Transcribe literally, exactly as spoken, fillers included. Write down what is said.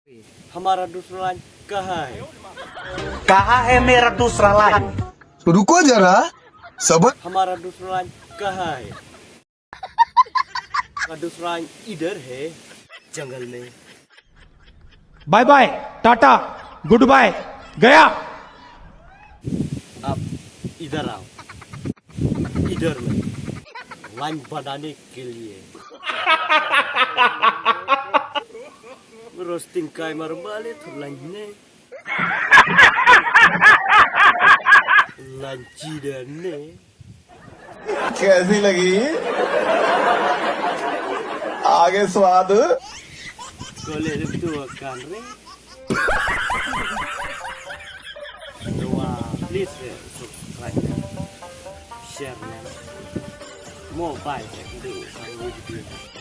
हमारा दूसरा लाइन कहाँ है? कहाँ है मेरा दूसरा लाइन? रुको जरा, सबर। हमारा दूसरा लाइन कहाँ है? का दूसरा लाइन इधर है, जंगल में। Bye bye, tata, goodbye, गया। आप इधर आओ, इधर में लाइन बनाने के लिए। Roasting kai mar bale thur lain ne. Lain ci de ne. कैसी लगी? आगे स्वाद। Kole tu kan re. Dua, please, eh, subscribe, share, mo bai, eh, do kan video.